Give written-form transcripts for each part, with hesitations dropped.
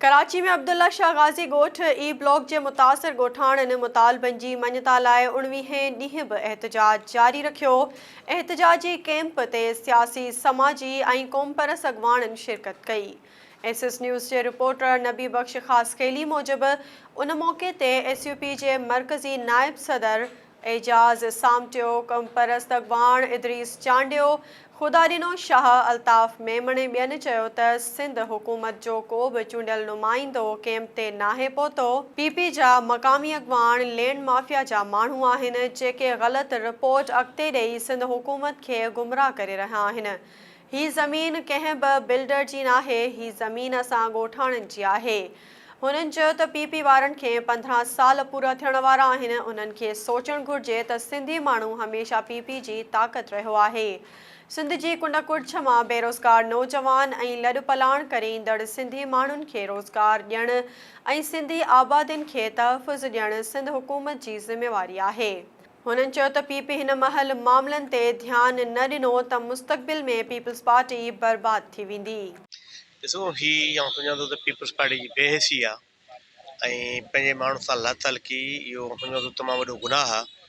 ڪراچي ۾ عبدالله شاهه غازي ڳوٺ A block جي متاثر ڳوٺاڻن مطالبن جي مڃتا لاء اڻويهين ڏينهن به احتجاج جاري رکيو، احتجاجي ڪئمپ تي سياسي، سماجي ۽ قومپرست اڳواڻن شرڪت ڪئي. ايس ايس نيوز جي رپورٽر نبي بخش خاصخيلي موجب ان موقعي تي ايس يو پي جي مرڪزي نائب صدر اعجاز سامٽيو، قومپرست اڳواڻ ادريس چانڊيو، خدا ڏنو شاهه، الطاف ميمڻ ۽ ٻين چيو ته سنڌ حڪومت جو ڪو به چونڊيل نمائندو ڪئمپ تي ناهي پهتو، پي پي جا مقامي اڳواڻ لينڊ مافيا جا ماڻهو آهن، جيڪي غلط رپورٽ اڳتي ڏئي سنڌ حڪومت کي گمراهه ڪري رهيا آهن، هي زمين ڪنهن به بلڊر جي ناهي، هي زمين اسان ڳوٺاڻن جي آهي. هنن چيو ته پي پي وارن کي 15 سال پورا ٿيڻ وارا آهن، انهن کي سوچڻ گهرجي ته سنڌي ماڻهو هميشه پي پي جي طاقت رهيو آهي. سنڌ جي ڪنڊ ڪڙڇ مان بيروزگار نوجوان ۽ لڏپلاڻ ڪري ايندڙ سنڌي ماڻهن کي روزگار ڏيڻ ۽ سنڌي آبادين کي تحفظ ڏيڻ سنڌ حڪومت جي ذميواري آهي. هنن چيو ته پي پي هن مهل معاملن تي ڌيان نه ڏنو ته مستقبل ۾ پيپلز پارٽي برباد ٿي ويندي. ڏسو هي آئون سمجهان ٿو ته پيپلز پارٽي جي بي حسي آ ۽ پنهنجي ماڻهن سان لاتعلقي اهو آئون سمجهان ٿو تمام وڏو گناهه آ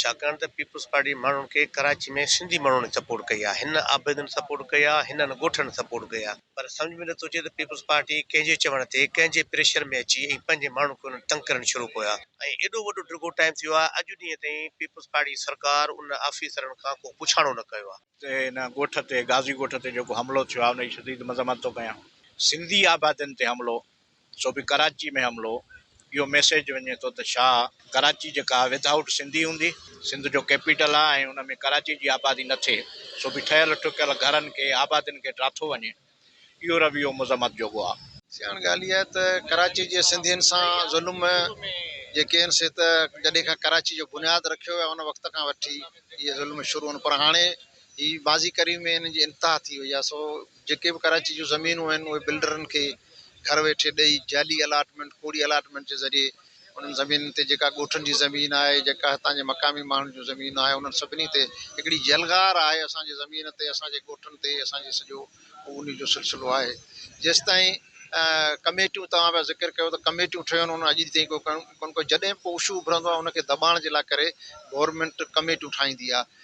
ڇاڪاڻ ته پيپلز پارٽي ماڻهن کي ڪراچي ۾ سنڌي ماڻهن سپورٽ ڪئي آ هن عابدن سپورٽ ڪئي آ هنن ڳوٺن سپورٽ ڪئي آ. پر سمجهه ۾ نٿو اچي ته پيپلز پارٽي ڪنهن جي چوڻ تي ڪنهن جي پريشر ۾ اچي ۽ پنهنجي ماڻهن کي انهن تنگ ڪرڻ شروع ڪيو آهي ۽ ايڏو وڏو ڊگهو ٽائيم ٿي ويو آهي اڄ ڏينهن تائين پيپلز پارٽي جي سرڪار ان آفيسرن کان ڪو پڇاڻو نه ڪيو آهي. تي هن ڳوٺ تي غازي ڳوٺ تي جيڪو حملو ٿيو آهي ان جي شديد مذمت ٿو ڪيان. سنڌي آبادين تي حملو سو به ڪراچي ۾ حملو، اهو ميسيج وڃي ٿو ته ڇا ڪراچي جيڪا ود آئوٽ سنڌي هوندي، سنڌ جو ڪيپيٽل آهي ۽ ان ۾ ڪراچي جي آبادي نه ٿئي، سو به ٺهيل ٺڪيل گهرن کي، آبادين کي ڊاٿو وڃي، اهو رويو مذمت جوڳو آهي. سياڻ ڳالهه اها آهي ته ڪراچي جي سنڌين سان ظلم جيڪي آهن سي ته جڏهن کان ڪراچي جو بنياد رکيو ويو آهي ان وقت کان وٺي اهي ظلم شروع آهن پر هاڻي هي ماضي قريب ۾ انهن جي انتها ٿي وئي آهي سو جيڪي به ڪراچي جون زمينون آهن اهي بلڊرن کي گهر ويٺي ڏئي جعلي الاٽمينٽ ڪوڙي الاٽمينٽ جي ذريعي انهن زمينن تي جيڪا ڳوٺن جي زمين آهي جيڪا هتان جي مقامي ماڻهن جون زمين آهي انهن سڀني تي هڪڙي يلغار آهي اسان جي زمين تي اسان جي ڳوٺن تي اسان جي سڄو انهي جو سلسلو آهي جيستائين ڪميٽيون توهان پيا ذڪر ڪيو ته ڪميٽيون ٺهيون آهن اڄ تائين ڪو ڪونه ڪيو جڏهن به ڪو اشو اڀرندو آهي ان کي دٻاڻ جي لاء ڪري گورنمينٽ ڪميٽيون ٺاهيندي آهي.